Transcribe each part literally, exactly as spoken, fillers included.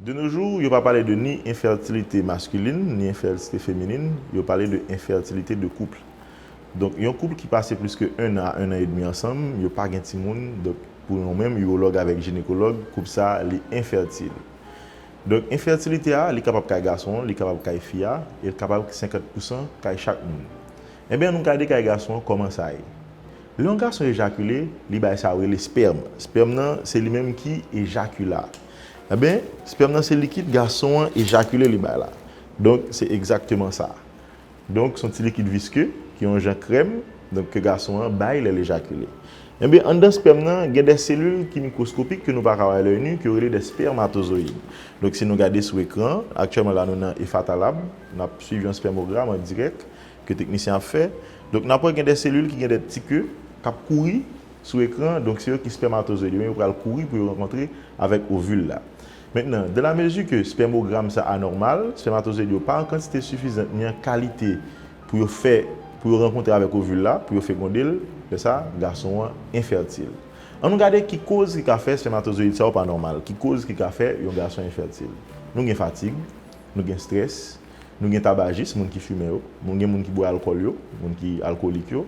De nos jours, yo pa pale de ni enfètilite maskilin, ni enfètilite feminin, yo pale de enfètilite de koup. Donk, yon koup ki pase plis ke en an a en an edmi ansanm, yo pa gen timoun, donk, pou nou menm, iwològ avèk jinekològ, koup sa a, li enfètil. Donk, enfètilite a, li kapab kay gason an, li kapab kay fi a, e l kapab senkant pousan kay chak moun. Ebyen, nou gade kay gason an, kòman sa ye. Lè yon gason ejakile, li bay sa yo rele spèm. Spèm nan, se li menm ki ejakila. Ebyen, spèm nan se likid gason an ejakile li bay la. Donk, se egzakteman sa. Donk, se yon ti likid viske, ki yon jan krèm, donk, ke gason an bay lè l ejakile. Ebyen, anndan spèm nan, gen de selil ki mikwoskopik ke nou pa ka wè a lè nu, ke yo rele de spèmatozoyid. Donk, si nou gade sou ekran, aktyèlman la, nou nan Efata Lab, n ap swiv yon spèmogram an dirèk, ke teknisyen ap fè. Donk, n ap wè gen de selil ki gen de ti ke k ap kouri sou ekran. Donk, se yo ki spèmatozoyid. Ebyen, yo pral kouri pou yo rankontre avèk ovil la. Mentnan, dans la mesure ke spèmogram sa anòmal, spèmatozoyid yo pa an kantite sifizant ni an kalite pou yo fè, pou yo rankontre avèk ovil la, pou yo fekonde l, fè sa, gason an enfètil. An nou gade ki koz ki ka fè spèmatozoyid sa yo pa nòmal, ki koz ki ka fè yon gason enfètil. Nou gen fatig, nou gen strès, nou gen tabajis, moun ki fimen yo, moun gen moun ki bwè alkòl yo, moun ki alkolik yo.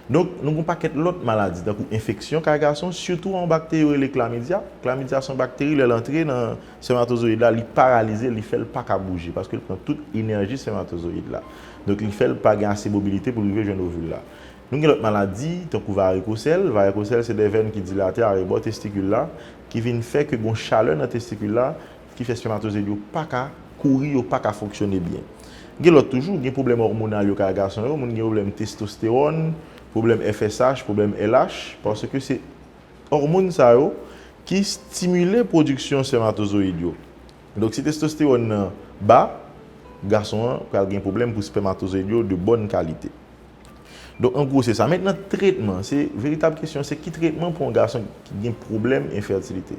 Donk, nou gen yon pakèt lòt maladi, tankou enfeksyon kay gason, sitou yon bakteri yo rele klamidya. Klamidya se yon bakteri, lè l antre nan spèmatozoyid la, li paralize l, li fè l pa ka bouje, paske l pran tout enèji spèmatozoyid la. Donk, li fè l pa gen ase mobilite pou l rive jwenn ovil la. Nou gen lòt maladi, tankou varikosèl. Varikosèl, se de vèn ki dilate arebò testikil la, ki vin fè ke gen yon chalè nan testikil la, ki fè spèmatozoyid yo pa ka kouri, yo pa ka fonksyone byen. Gen lòt toujou, gen pwoblèm òmonal yo kay gason yo, moun gen pwoblèm testostewòn, pwoblèm F S H, pwoblèm L H, paske se òmòn sa yo ki stimile pwodiksyon spèmatozoyid yo. Donk, si testostewòn nan ba, gason an pral gen pwoblèm pou spèmatozoyid yo de bòn kalite. Donk, an gwo, se sa. Mentnan, tretman, se veritab kesyon, se ki tretman pou yon gason ki gen pwoblèm enfètilite?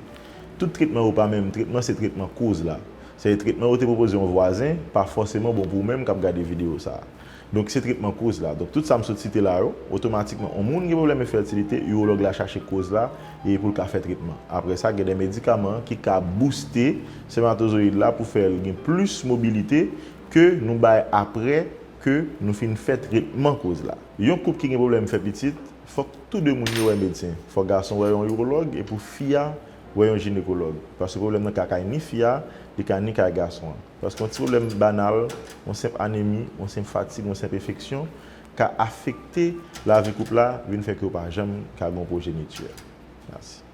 Tout tretman yo pa menm. Tretman, se tretman koz la. Se tretman yo te pwopoze yon vwazen, pa fòseman bon pou ou menm k ap gade videyo sa a. Donk, se tretman koz la. Donk, tout sa m sot site la yo, otomatikman, yon moun gen pwoblèm enfètilite, iwològ la chache koz la, e pou l ka fè tretman. Apre sa, gen de medikaman ki ka bouste spèmatozoyid la pou fè l gen plis mobilite ke nou bay apre ke nou fin fè tretman koz la. Yon koup ki gen pwoblèm fè pitit, fòk tou de moun yo wè medsen. Fòk gason wè yon iwològ, e pou fi a wè yon jinekològ. Paske pwoblèm nan ka kay ni fi a, li ka ni kay gason an. Paske yon ti pwoblèm banal, yon senp anemi, yon senp fatig, yon senp enfeksyon, ka afekte lavi koup la, vin fè ke yo pa janm ka gen yon pwojeniti. Mèsi.